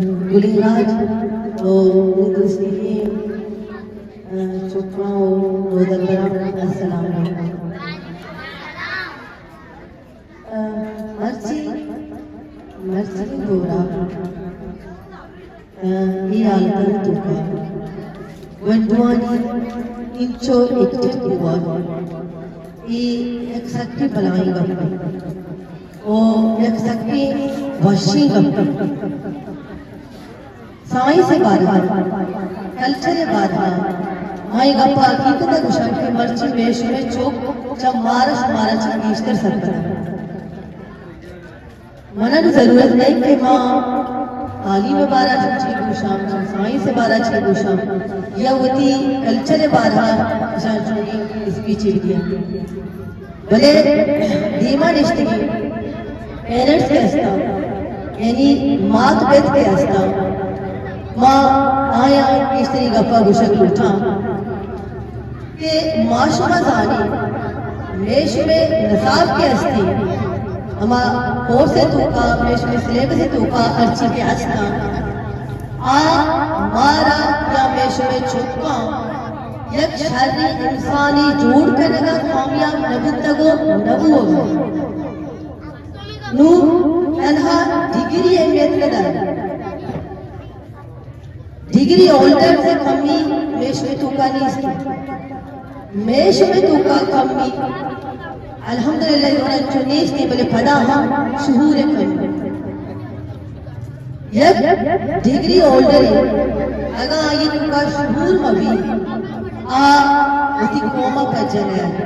گلیں راج ءُ دوستیں، ءَ، چکاں ءُ نودربراں، السلام علیکم۔ ءَ، مرچی، مرچی دورا، ءَ، اے حالتانی توکا گونڈوانی انچو ایکٹنگ بوگ، اے یک سکیں بلاہیں گپے ءُ یک سکیں وشیں گپے۔ سائنس ءِ بارہ ءَ، کلچر ءِ بارہ ءَ، ما اے گپ ءَ حقیقت ءَ گوشاں کہ مرچی مئے شمئے چک چہ مارا شمارا چہ گیشتر سرپد اَنت۔ من ءَ نوں ضرورت نہ کہ ما تعلیم ءِ بارہ ءَ چی گوشاں، سائنس ءِ بارہ ءَ چی گوشاں، یا وتی کلچر ءِ بارہ ءَ اشاں چونیں اسپیچے بدیاں۔ بلے دیما نشتگیں پیرنٹس کہ استاں، یعنی مات پت کہ استاں، ما آیاں گیشتری گپا گوشگ لوٹاں کہ ما شما زانیں، مئے شمئے نصاب کہ استیں، ہما کورس ءِ توکا، مئے شمئے سلیبس ءِ توکا ہرچی کہ استاں، آ مارا یا مئے شمئے چکاں یک شریں انسانے جوڑ کنگ ءَ کامیاب نہ بوتگ ءُ نہ بوگ ءَ۔ نوں تنہا ڈگری اہمیت نہ داریت۔ ڈگری ہولڈرز ءِ کمی مئے شمئے توکا نیست۔ مئے شمئے توکا کمی الحمدللہ اے وڑا انچو نیست، بلے پدا ہم شعور ءِ کمی۔ یک ڈگری ہولڈرے اگاں آئی ءِ توکا شعور مہ بیت، آ وتی قوم ءَ پجا نیارت،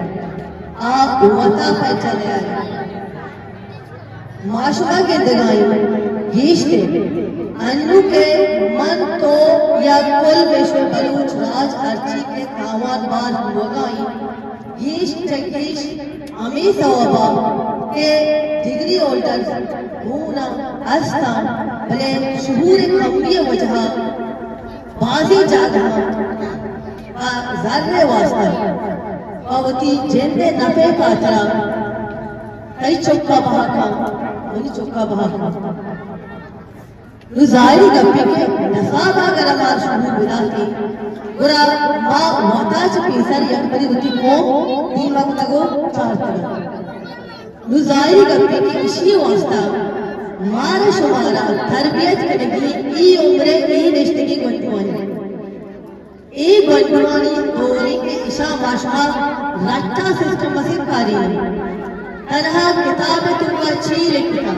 آ وتا پجا نیارت۔ ما شما گندگائیں گیشتر انو کہ من تو یا کل مئے شمئے بلوچ راج ہرچی کہ تاوان باز بوگائیں، گیش چہ گیش ہمے سوبا کہ ڈگری ہولڈرز ہون ءَ ہستاں، بلے شعور ءِ کمی ءِ وجہ ءَ بازیں جاگہاں پہ زر ءِ واسطہ، پہ وتی جند ءِ نپ ءِ خاطرا تئی چکا بہا کن، منی چکا بہا کن۔ نوں ظاہری گپے کہ نصاب ءَ اگر مارا شعور بداتیں، گڑا ما وتا چہ پیسر یک برے وتی قوم دیما کتگ ءُ چارتگ۔ نوں ظاہری گپے کہ اشی ءِ واسطہ مارا شمارا تربیت کنگی اے عمر ءِ اے نشتگیں گونڈوانی۔ اے گونڈوانی دورے کہ اشاں ما شما رٹا سسٹم ءَ سر کاری ایں۔ تنہا کتاب ءِ توکا چی لکھتا؟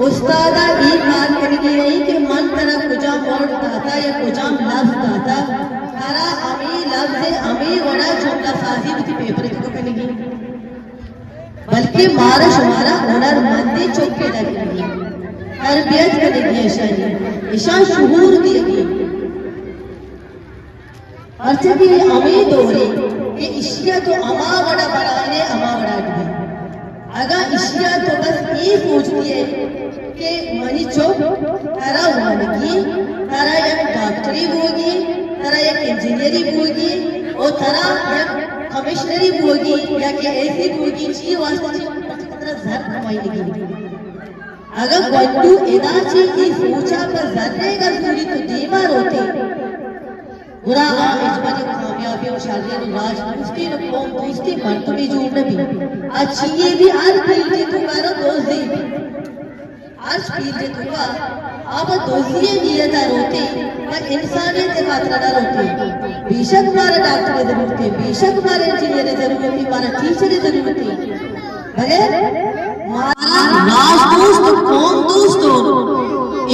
استاد ءَ اے کار کنگی نہیں کہ من ترا کجام ورڈ داتا یا کجام لفظ داتا، ترا ہمے لفظ ءِ ہمے وڑا جملہ سازی وتی پیپر ءِ توکا کنگی۔ بلکہ مارا شمارا ہنرمندیں چک پیدا کنگی، تربیت کنگی اشانی، اشاں شعور دیگی۔ پرچا کہ ہمے دورے کہ اشیا تو ہما وڑا بڑائینے، ہما وڑا ڈبی۔ اگاں اشیا تو بس اے سوچ دیئے کہ منی چک ترا وانگی، ترا یک ڈاکٹرے بوگی، ترا یک انجینئرے بوگی، او ترا یک کمشنرے بوگی یا کہ ایسی بوگی، چی واسطہ چی ترا زر کمائینگی۔ اگاں گونڈو ادا چی اے سوچا پر زرے گر دوری تو دیما روتے، گڑا آ اجمل کامیابیں و شریں و راج دوستیں و قوم دوستیں مردمے جوڑ نہ بی۔ آ چیے بی ہر فیلڈے توکا رو دوزی بی۔ ہرچ فیلڈے توکا آ پہ دوزی نیت ء روتے، پہ انسانیت ء خاطر نہ روتے۔ بے شک مارا ڈاکٹر ء ضرورت ہے، بے شک مارا انجینئر ء ضرورت ہے، مارا ٹیچر ء ضرورت ہے۔ بلے مارا راج دوست، قوم دوست و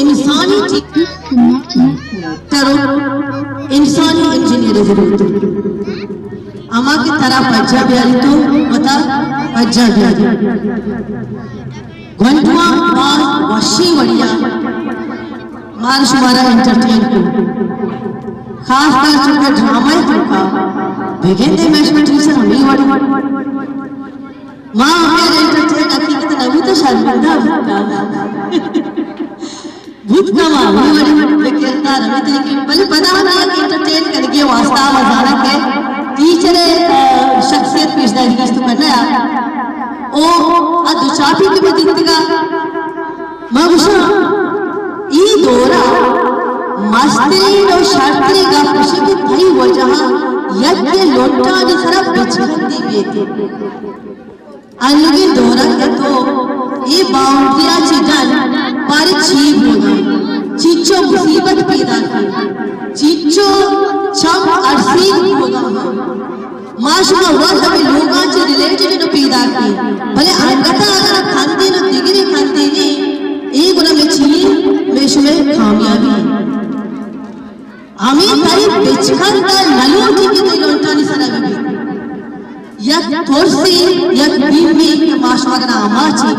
انسانی ٹیچر و انسانی انجینئر ضرورت۔ اما کہ ترا پجا بیاری تو وتا پجا بیاری۔ گونڈواں باز وشیں وڑیا مار شمارا انٹرٹین کو، خاص طور چونکہ ڈرامہ ء توکا بگندے میشن ٹیچر ہمیں وڑی۔ ما ہمیں انٹرٹین حقیقت نہ بوتا، شرمندہ بوتا۔ بوت کما ہمیں وڑی بے کردار ہمیں طریقے، بلے پدا ہمیں یک انٹرٹین کنگی واسطہ ما زانا کہ ٹیچر ء، آ، شخصیت پیش داشت تو کرنا ہے۔ او ا دو چاپی کہ ما دیتگا، ما گوشاں، ای دورا مسترین و شرترین گپ اش کہ تئی وجہ ءَ یکے لنٹانی سرا بچکندی بیت۔ انگیں دور ءَ کہ تو اے باؤنڈری ءَ چہ ڈن پارے چی بوگا، چیچو مصیبت پیدا کی، چیچو چم ارسیگ بوگا ہاں۔ ما شما وت ہمے لوگاں چہ ریلیٹڈ نہ پیدا کی، بلے انگت ءَ اگر کندیں و دگرے کندیں، اے گڑا مئے چی، مئے شمئے کامیابی۔ ہمے تئی بچکند ءَ نہ لوٹی کہ تئی لنٹانی سرا بہ بیت۔ یک ترسے، یک بیمے کہ ما شمارا آماچ ایں،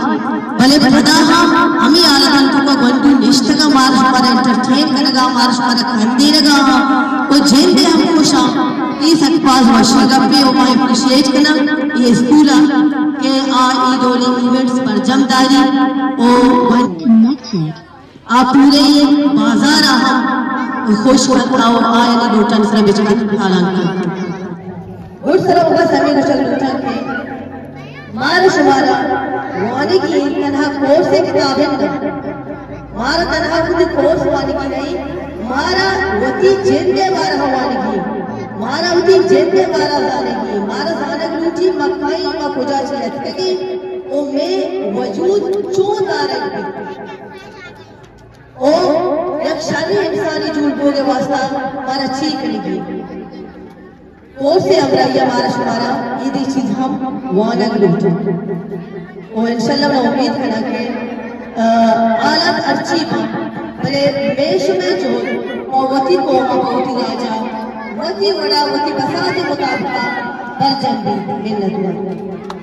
بلے پدا ہم ہمے حالتانی توکا گونڈو نشتگاں، مارا شمارا انٹرٹین کنگا، مارا شمارا کندینگا و جند ءَ ہم خوشاں۔ اے سک باز وشیں گپے و ما اپریشیٹ کناں اے اسکول ءَ کہ آ اے ڈولیں ایونٹس برجم داری و آ پورے بازار ءَ ہم خوش کنت ءُ آیانی لوٹانی سرا بچکندی تالان کنت۔ گڈ سرا و بس ہمے گوشگ لوٹاں کہ مارا شمارا وانگی تنہا کورس ءُ کتاب انت نہ۔ مارا تنہا وتی کورس وانگی نہ انت، مارا وتی جند ءِ بارہ ءَ وانگی انت، مارا وتی جند ءِ بارہ ءَ زانگی انت، مارا زانگ لوٹی ما کئے ایں، ما کجا چہ اتکگیں و مئے وجود چون دارگ بیت۔ او یک شریں انسانے جوڑ بوگ ءِ واستہ مارا چی کنگی؟ کورس ءِ ہمراہی ءَ مارا شمارا اے دی چیز ہم وانگ لوٹیت۔ او انشاءاللہ من امید کناں کہ، آ، حالات ہرچی باں، بلے مئے شمئے جہد او وتی قوم ءَ، وتی راج ءَ، وتی وڑ ءَ، وتی بساط ءِ مطابق ءَ برجم بیت۔ منت وار۔